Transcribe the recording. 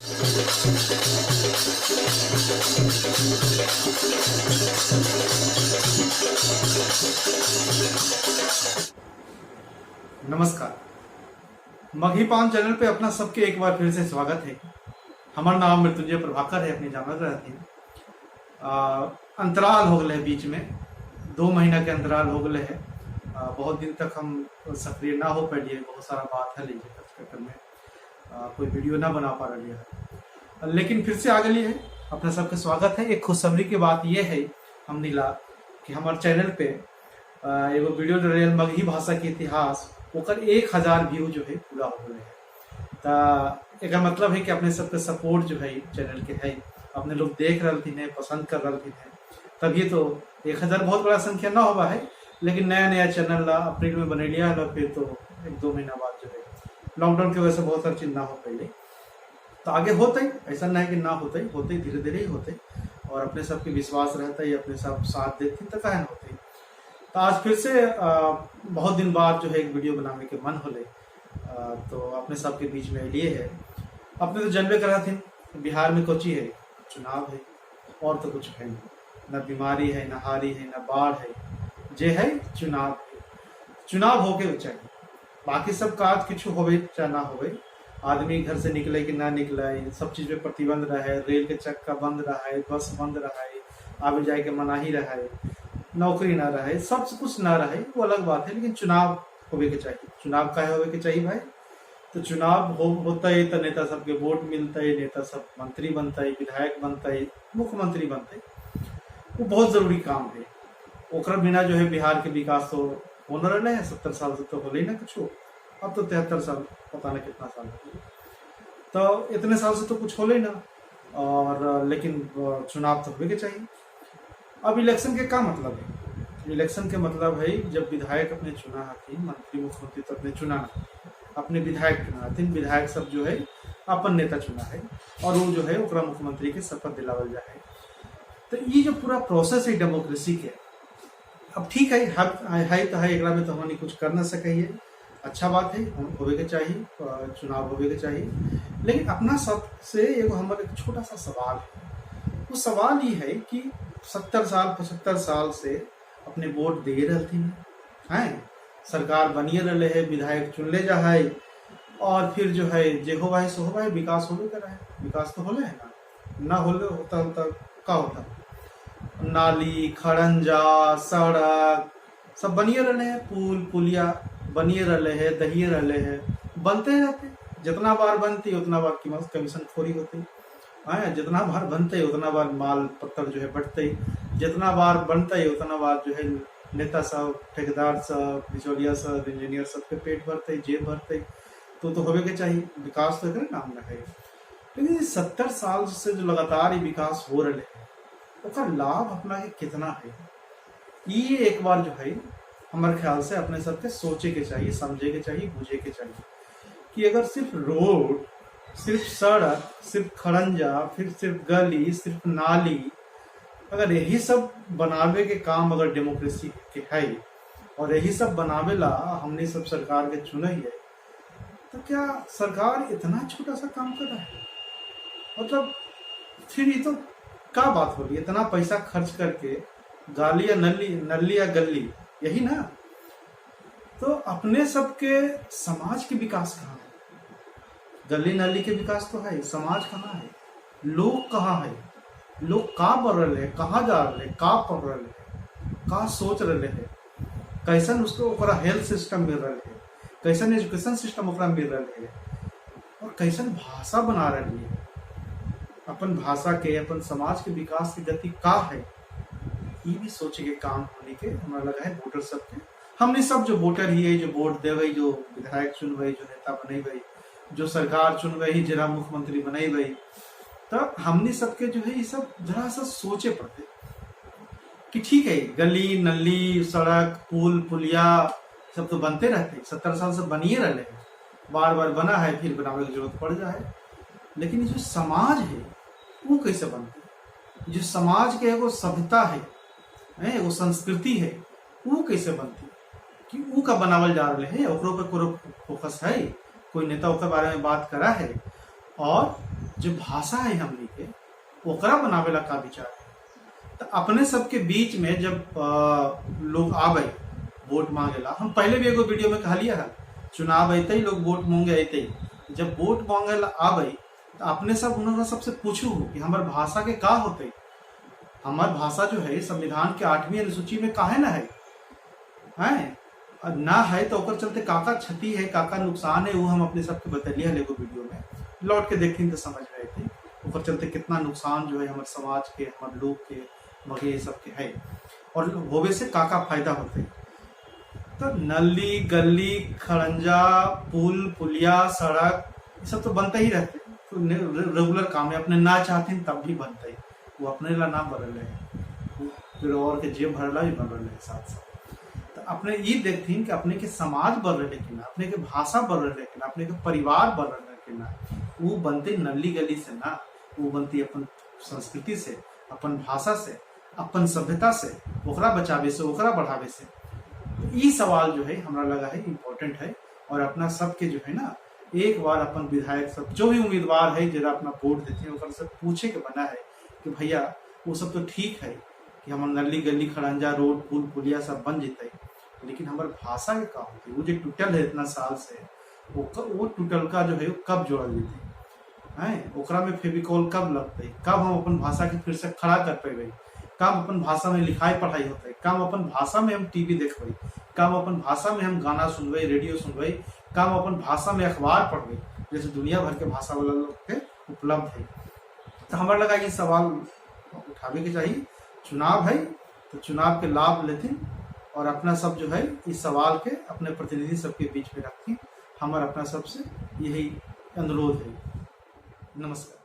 नमस्कार, मगही पान चैनल पे अपना सबके एक बार फिर से स्वागत है। हमार नाम मृत्युंजय प्रभाकर है, अपनी जानत रहती। अंतराल हो गए है, बीच में 2 महीना के अंतराल हो गए है। बहुत दिन तक हम सक्रिय ना हो पाइए। बहुत सारा बात है लीजिए चक्कर में कोई वीडियो ना बना पा रही है, लेकिन फिर से आ गई है। अपना सबके स्वागत है। एक खुशखबरी की बात यह है हमनी ला कि हमारे चैनल पे एगो वीडियो डलल मगही भाषा के इतिहास, ओकर 1000 व्यू जो है पूरा हो गए है। त एकर मतलब है कि अपने सबके सपोर्ट जो है चैनल के है, अपने लोग देख रहे है, पसंद कर रहे हैं, तभी तो 1000 बहुत बड़ा संख्या ना हुआ है। लेकिन नया नया चैनल ला अप्रैल में बनेलिया है, फिर तो 1-2 महीना बाद जो है लॉकडाउन की वजह से बहुत सारी चीज ना हो पाई। तो आगे होते, ऐसा नहीं है कि ना होते, होते धीरे धीरे ही होते और अपने सबके विश्वास रहता है, अपने सब साथ देते तो काहे ना होते। तो आज फिर से बहुत दिन बाद जो है एक वीडियो बनाने के मन होले, तो अपने सबके बीच में लिए है। अपने तो जनबे करा थे, बिहार में कोची है? चुनाव है और तो कुछ है नहीं। ना बीमारी है, ना हारी है, ना बाढ़ है, जे है चुनाव है। चुनाव होके चाहिए, बाकी सब काज किछु होवे चाहे ना होवे। आदमी घर से निकले कि ना निकले, सब चीज पे प्रतिबंध रहे, रेल के चक्का बंद रहे, बस बंद रहे, आवे जाए के मनाही रहे, नौकरी ना रहे, सब कुछ ना रहे, वो अलग बात है, लेकिन चुनाव होवे के चाहिए। चुनाव काहे होवे के चाहिए भाई? तो चुनाव हो होता है तो नेता सबके वोट मिलता है, नेता सब मंत्री बनता है, विधायक बनता है, मुख्यमंत्री बनता है। वो बहुत जरूरी काम है। ओकरा बिना जो है बिहार के विकास तो हो न रहे है। 70 साल से तो होले ना कुछ। अब तो 73 साल, पता नहीं कितना साल हो, तो इतने साल से तो कुछ होले ना। और लेकिन चुनाव तो होवे के चाहिए। अब इलेक्शन के का मतलब है? इलेक्शन के मतलब है जब विधायक अपने चुना हथिन, मंत्री मुख्यमंत्री तो अपने चुना ना, अपने विधायक चुना हथिन। विधायक सब जो है अपन नेता चुना है और वो जो है ओकरा मुख्यमंत्री के शपथ दिलावल जाए है। तो ये जो पूरा प्रोसेस है डेमोक्रेसी के, अब ठीक है, है तो है, एकरा में तो हमनी कुछ कर ना सके। अच्छा बात है, होवे के चाहिए, चुनाव होवे के चाहिए। लेकिन अपना सब से एगो हमारे एक छोटा सा सवाल है। वो सवाल ये है कि 70 साल, 75 साल से अपने वोट दे रही हैं, सरकार बनिए रहे है, विधायक चुन ले जा है और फिर जो है जे हो भाई सो हो भाई, विकास होबे करा है। विकास तो होले है ना। ना होले होता होता का होता? नाली, खड़ंजा, सड़क सब बनिए रहे हैं, पुल पुलिया बनिए रहे है, दहिए रहे है, बनते रहते। जितना बार बनती उतना बार कमीशन खोरी होती है। जितना बार बनते उतना बार माल पत्थर जो है बढ़ते। जितना बार बनते उतना बार जो है नेता सब, ठेकेदार सब, बिचौलिया सब, इंजीनियर सब के पेट भरते, जेब भरते। तो होवे के चाहिए, विकास तो एकरे नाम न है। लेकिन 70 साल से जो लगातार ये विकास हो रहे है, ओकर लाभ अपना के कितना है, ये एक बार जो है हमारे ख्याल से अपने सबके सोचे के चाहिए, समझे के चाहिए, बुझे के चाहिए कि अगर सिर्फ रोड, सिर्फ सड़क, सिर्फ खड़ंजा, फिर सिर्फ गली, सिर्फ नाली, अगर यही सब बनावे के काम अगर डेमोक्रेसी के है और यही सब बनावे ला हमने सब सरकार के चुने है, तो क्या सरकार इतना छोटा सा काम कर रहा है? मतलब फिर ये तो का बात हो रही है? इतना पैसा खर्च करके गाली या नली, नली या गली, यही ना। तो अपने सबके समाज के विकास कहाँ है? गली नाली के विकास तो है, समाज कहाँ है? लोग कहाँ है? लोग का बढ़ रहे हैं, कहाँ जा रहे हैं, का पढ़ रहे हैं, का सोच रहे हैं, कैसन उसको ओकरा हेल्थ सिस्टम मिल रहा है, कैसन एजुकेशन सिस्टम ओकरा मिल रहा है और कैसन भाषा बना रही है। अपन भाषा के, अपन समाज के विकास की गति का है, ये भी सोचे के काम होने के हमरा लगा है वोटर सबके। हमने सब जो वोटर ही है, जो वोट देवे, जो विधायक चुनबै, जो नेता बनेबै, जो सरकार चुनबै, जरा मुख्यमंत्री बनेबै, तो हमने सबके जो है ये सब जरा सा सोचे पड़ते कि ठीक है, गली नली, सड़क, पुल पुलिया सब तो बनते रहते, 70 साल से बनिए रहे हैं, बार बार बना है, फिर बनाने की जरूरत पड़ जाए। लेकिन ये जो समाज है वो कैसे बनती? जो समाज के एगो सभ्यता है, एगो संस्कृति है, वो कैसे बनती कि ऊ का बनावल जा रहे है? ओकरो पे कोनो फोकस है? कोई नेता ओकर बारे में बात करा है? और जो भाषा है हमनी के, ओकरा बनावे ला का विचार है। तो अपने सबके बीच में जब लोग आवे वोट मांगेला, हम पहले भी एगो वीडियो में कहलिए है, चुनाव अते लोग वोट मांगे अते, जब वोट मांगे ला आवे तो अपने सब उन्होंने सबसे पूछू कि हमार भाषा के का होते, हमार भाषा जो है संविधान के 8वीं अनुसूची में काहे ना है, हैं और ना है तो ओकर चलते काका क्षति है, काका नुकसान है, वो हम अपने सबके बतलिए है एगो वीडियो में, लौट के देखी तो समझ में आते ओकर चलते कितना नुकसान जो है हमारे समाज के, हमारे लोग के, मगे ये सब के है और होवे से काका फायदा होते। तो नली गली खड़ंजा पुल पुलिया सड़क ये सब तो बनते ही रहते, तो रेगुलर काम है, अपने ना चाहते तब भी बनते, वो अपने ला ना बन रहे हैं, फिर और के जेब भरला भी बन रहे हैं साथ साथ। तो अपने ये देखते कि अपने के समाज बढ़ रहे कि ना, अपने के भाषा बढ़ रहे कि ना, अपने के परिवार बढ़ रहे कि ना, वो बनते नली गली से ना, वो बनती अपन संस्कृति से, अपन भाषा से, अपन सभ्यता से, ओकरा बचावे से, ओकरा बढ़ावे से। तो ये सवाल जो है हमरा लगा है इम्पोर्टेंट है। और अपना सबके जो है ना एक बार अपन विधायक सब जो भी उम्मीदवार है जरा अपना वोट देते हैं ओकरा सब पूछे के बना है कि भैया वो सब तो ठीक है कि हमार नली गली खड़ंजा रोड पुल पुलिया सब बन जते, लेकिन हमार भाषा के का होते, वो जो टूटल है इतना साल से वो टूटल का जो है वो कब जोड़ल जते हैं, ओकरा में फेविकॉल कब लगते, कब हम अपन भाषा के फिर से खड़ा कर पेबे, कब अपन भाषा में लिखाई पढ़ाई होते, कब अपन भाषा में हम टीवी देखबै, कब अपन भाषा में हम गाना सुनबै, रेडियो सुनबै, कब अपन भाषा में अखबार पढ़बै, जैसे दुनिया भर के भाषा वाला लोग के उपलब्ध है। तो हमारा लगा ये सवाल उठावे के चाहिए। चुनाव है तो चुनाव के लाभ लेथिन और अपना सब जो है इस सवाल के अपने प्रतिनिधि सबके बीच में रखथिन। हमारा अपना सबसे यही अनुरोध है। नमस्कार।